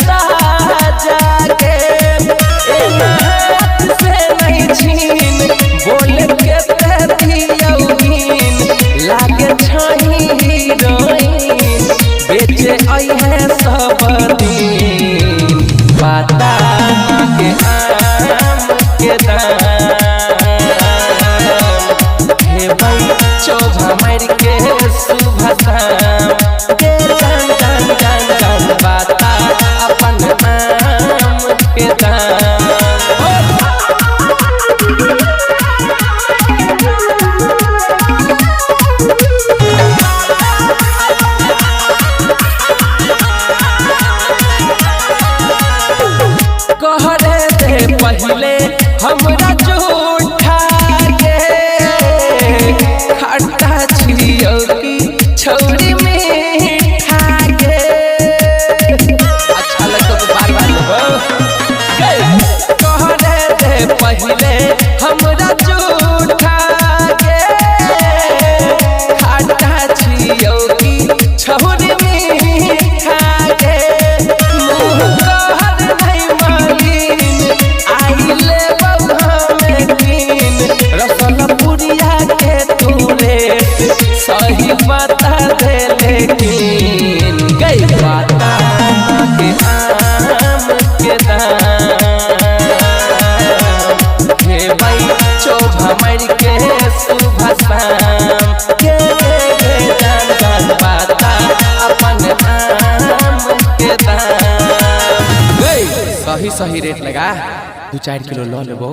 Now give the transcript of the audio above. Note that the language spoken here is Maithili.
छता जाके ए हाथ से नहीं छीन बोल के ते दियौगीन लागे छही हीरोइन बेचे आई है सब दिन बता के आम के दाम हे भाई चोभा मार के सुबह शाम के जान जान जान जान बाता अपन आम के दाम। कहरे दे पहले हमरा झूठा के खट्टा छियौ की छौरी मीठा के। अच्छा लगतो तो बार बार लेबो। कहरे दे पहले हमरा झूठा के खट्टा छियौ की छौरी मीठा के। मुँह कहर नहीं मालिन आइले बउआ में कीन रसलपुरिया के तू रेट सही बता दे लेकिन गई बता के आम के दाम हे भाई चोभा मार के सुबह शाम के जान जान बता अपन आम के दाम। गई सही सही रेट लगा 2-4 किलो ल लेबो।